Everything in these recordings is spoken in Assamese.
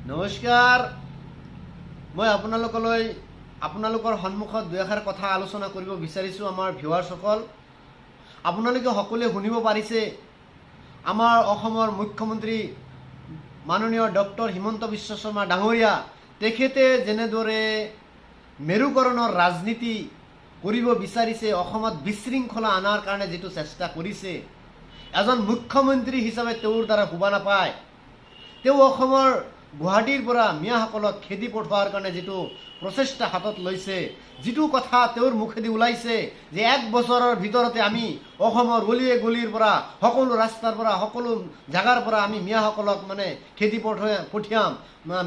নমস্কাৰ। মই আপোনালোকলৈ, আপোনালোকৰ সন্মুখত দুই এষাৰ কথা আলোচনা কৰিব বিচাৰিছোঁ। আমাৰ ভিউৱাৰ্ছসকল, আপোনালোকে সকলোৱে শুনিব পাৰিছে, আমাৰ অসমৰ মুখ্যমন্ত্ৰী মাননীয় ডক্টৰ হিমন্ত বিশ্ব শৰ্মা ডাঙৰীয়া, তেখেতে যেনেদৰে মেৰুকৰণৰ ৰাজনীতি কৰিব বিচাৰিছে, অসমত বিশৃংখলা অনাৰ কাৰণে যিটো চেষ্টা কৰিছে, এজন মুখ্যমন্ত্ৰী হিচাপে তেওঁৰ দ্বাৰা শোভা নাপায়। তেওঁ অসমৰ গুৱাহাটীৰ পৰা মিয়াসকলক খেদি পঠোৱাৰ কাৰণে যিটো প্ৰচেষ্টা হাতত লৈছে, যিটো কথা তেওঁৰ মুখেদি ওলাইছে যে এক বছৰৰ ভিতৰতে আমি অসমৰ গলিয়ে গলিৰ পৰা, সকলো ৰাস্তাৰ পৰা, সকলো জেগাৰ পৰা আমি মিয়াসকলক মানে খেদি পঠিয়াম,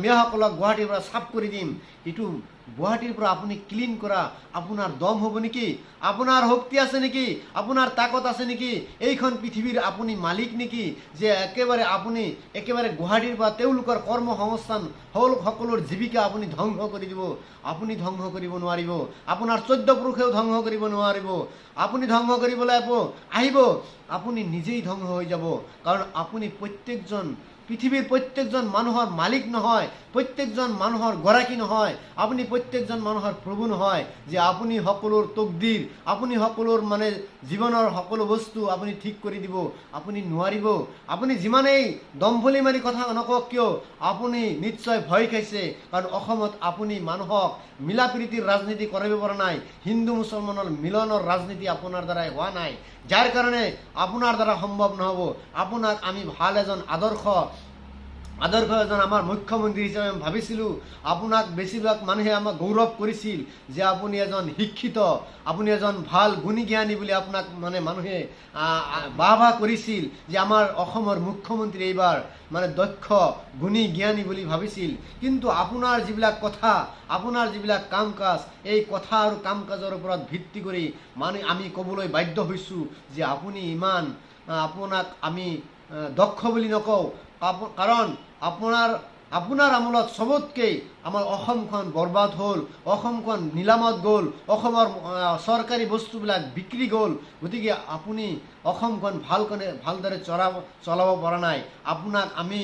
মিয়াসকলক গুৱাহাটীৰ পৰা চাফ কৰি দিম। এইটো গুৱাহাটীৰ পৰা আপুনি ক্লিন কৰা আপোনাৰ দম হ'ব নেকি? আপোনাৰ শক্তি আছে নেকি? আপোনাৰ তাকত আছে নেকি? এইখন পৃথিৱীৰ আপুনি মালিক নেকি যে একেবাৰে আপুনি একেবাৰে গুৱাহাটীৰ পৰা তেওঁলোকৰ কৰ্মসংস্থান, সকলোৰ জীৱিকা আপুনি ধ্বংস কৰি দিব? আপুনি ধ্বংস কৰিব নোৱাৰিব। আপোনাৰ 14 পুৰুষেও ধ্বংস কৰিব নোৱাৰিব। আপুনি ধ্বংস কৰিবলৈ আহিব, আপুনি নিজেই ধ্বংস হৈ যাব। কাৰণ আপুনি পৃথিৱীৰ প্ৰত্যেকজন মানুহৰ মালিক নহয়, প্ৰত্যেকজন মানুহৰ গৰাকী নহয়, আপুনি প্ৰত্যেকজন মানুহৰ প্ৰভু নহয় যে আপুনি সকলোৰ তকদিৰ, আপুনি সকলোৰ মানে জীৱনৰ সকলো বস্তু আপুনি ঠিক কৰি দিব। আপুনি নোৱাৰিব। আপুনি যিমানেই দম্ভলি মাৰি কথা নকওক কিয়, আপুনি নিশ্চয় ভয় খাইছে। কাৰণ অসমত আপুনি মানুহক মিলা প্ৰীতিৰ ৰাজনীতি কৰিব পৰা নাই। হিন্দু মুছলমানৰ মিলনৰ ৰাজনীতি আপোনাৰ দ্বাৰাই হোৱা নাই, যাৰ কাৰণে আপোনাৰ দ্বাৰা সম্ভৱ নহ'ব। আপোনাক আমি ভাল এজন আদৰ্শ এজন আমাৰ মুখ্যমন্ত্ৰী হিচাপে আমি ভাবিছিলোঁ। আপোনাক বেছিভাগ মানুহে আমাক গৌৰৱ কৰিছিল যে আপুনি এজন শিক্ষিত, আপুনি এজন ভাল গুণী জ্ঞানী বুলি। আপোনাক মানে মানুহে বাহ বাহ কৰিছিল যে আমাৰ অসমৰ মুখ্যমন্ত্ৰী এইবাৰ মানে দক্ষ, গুণী জ্ঞানী বুলি ভাবিছিল। কিন্তু আপোনাৰ যিবিলাক কথা, আপোনাৰ যিবিলাক কাম কাজ, এই কথা আৰু কাম কাজৰ ওপৰত ভিত্তি কৰি মানে আমি ক'বলৈ বাধ্য হৈছোঁ যে আপুনি ইমান আপোনাক আমি দক্ষ বুলি নকওঁ। কাৰণ আপোনাৰ আপোনাৰ আমোলত চবতকৈ আমাৰ অসমখন বৰবাদ হ'ল, অসমখন নিলামত গ'ল, অসমৰ চৰকাৰী বস্তুবিলাক বিক্ৰী গ'ল। গতিকে আপুনি অসমখন ভালদৰে চলাব পৰা নাই। আপোনাক আমি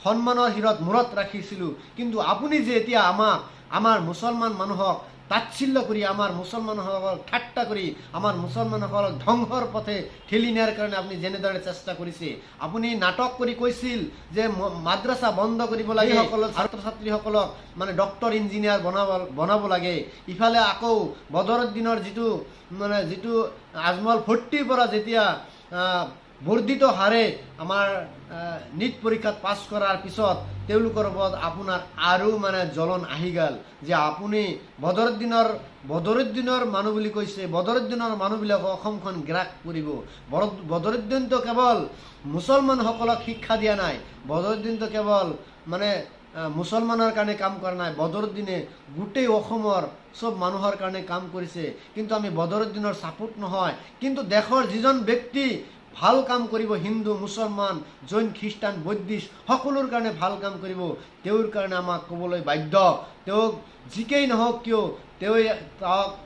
সন্মানৰ শিৰত মূৰত ৰাখিছিলোঁ। কিন্তু আপুনি যে এতিয়া আমাক, আমাৰ মুছলমান মানুহক তাচ্ছিল্য কৰি, আমাৰ মুছলমানসকলক ঠাট্টা কৰি, আমাৰ মুছলমানসকলক ধ্বংসৰ পথে ঠেলি নিয়াৰ কাৰণে আপুনি যেনেদৰে চেষ্টা কৰিছে। আপুনি নাটক কৰি কৈছিল যে মাদ্ৰাছা বন্ধ কৰিব লাগে, সকল ছাত্ৰ ছাত্ৰীসকলক মানে ডক্টৰ ইঞ্জিনিয়াৰ বনাব লাগে। ইফালে আকৌ বদৰুদ্দিনৰ যিটো আজমল 40ৰ পৰা যেতিয়া বৰ্ধিত হাৰে আমাৰ নীট পৰীক্ষাত পাছ কৰাৰ পিছত তেওঁলোকৰ ওপৰত আপোনাৰ আৰু মানে জ্বলন আহি গ'ল যে আপুনি বদৰুদ্দিনৰ মানুহ বুলি কৈছে। বদৰুদ্দিনৰ মানুহবিলাকক অসমখন গ্ৰাস কৰিব। বদৰুদ্দিনটো কেৱল মুছলমানসকলক শিক্ষা দিয়া নাই, বদৰুদ্দিনটো কেৱল মানে মুছলমানৰ কাৰণে কাম কৰা নাই, বদৰুদ্দিনে গোটেই অসমৰ চব মানুহৰ কাৰণে কাম কৰিছে। কিন্তু আমি বদৰুদ্দিনৰ ছাপোৰ্ট নহয়, কিন্তু দেশৰ যিজন ব্যক্তি ভাল কাম কৰিব, হিন্দু, মুছলমান, জৈন, খ্ৰীষ্টান, বৌদ্ধিষ্ট সকলোৰ কাৰণে ভাল কাম কৰিব, তেওঁৰ কাৰণে আমাক ক'বলৈ বাধ্য। তেওঁক যিকেই নহওক কিয়,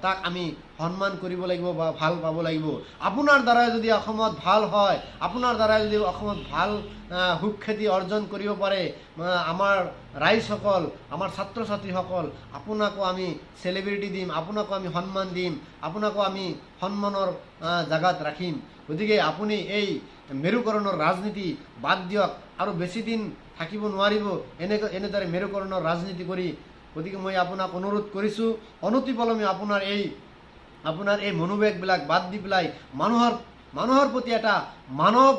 তাক আমি সন্মান কৰিব লাগিব বা ভাল পাব লাগিব। আপোনাৰ দ্বাৰাই যদি অসমত ভাল হয়, আপোনাৰ দ্বাৰাই যদি অসমত ভাল সুখ্যাতি অৰ্জন কৰিব পাৰে আমাৰ ৰাইজসকল, আমাৰ ছাত্ৰ ছাত্ৰীসকল, আপোনাকো আমি চেলিব্ৰিটি দিম, আপোনাকো আমি সন্মান দিম, আপোনাকো আমি সন্মানৰ জাগাত ৰাখিম। গতিকে আপুনি এই মেৰুকৰণৰ ৰাজনীতি বাদ দিয়ক। আৰু বেছি দিন থাকিব নোৱাৰিব এনেদৰে মেৰুকৰণৰ ৰাজনীতি কৰি। গতিকে মই আপোনাক অনুৰোধ কৰিছোঁ, অনতিপলমে আপোনাৰ এই মনোবেগবিলাক বাদ দি পেলাই মানুহৰ প্ৰতি এটা মানৱ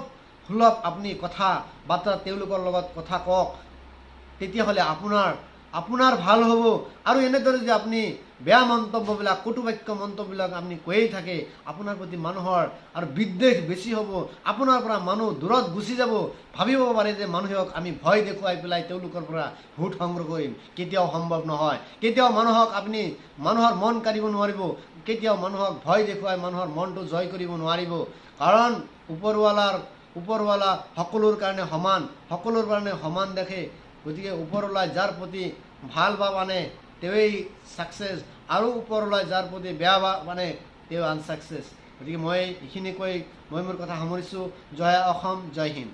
সুলভ আপুনি কথা বাৰ্তা, তেওঁলোকৰ লগত কথা কওক। তেতিয়াহ'লে আপোনাৰ আপোনাৰ ভাল হ'ব। আৰু এনেদৰে যদি আপুনি বেয়া মন্তব্যবিলাক, কটুবাক্য মন্তব্যবিলাক আপুনি কৈয়ে থাকে, আপোনাৰ প্ৰতি মানুহৰ আৰু বিদ্বেষ বেছি হ'ব। আপোনাৰ পৰা মানুহ দূৰত গুচি যাব। ভাবিব পাৰে যে মানুহক আমি ভয় দেখুৱাই পেলাই তেওঁলোকৰ পৰা ভোট সংগ্ৰহ কৰিম। কেতিয়াও সম্ভৱ নহয়। কেতিয়াও মানুহক আপুনি মানুহৰ মন কাঢ়িব নোৱাৰিব। কেতিয়াও মানুহক ভয় দেখুৱাই মানুহৰ মনটো জয় কৰিব নোৱাৰিব। কাৰণ ওপৰৱালা সকলোৰ কাৰণে সমান, সকলোৰ কাৰণে সমান দেখে। গতিকে ওপৰৱালাই যাৰ প্ৰতি ভাল ভাৱ আনে, তেওঁৱেই ছাকচেছ, আৰু ওপৰৱালাই যাৰ প্ৰতি বেয়া ভাৱ আনে, তেওঁ আনছাকচেছ। গতিকে মই এইখিনি কৈ মই মোৰ কথা সামৰিছোঁ। জয় অসম, জয় হিন্দ।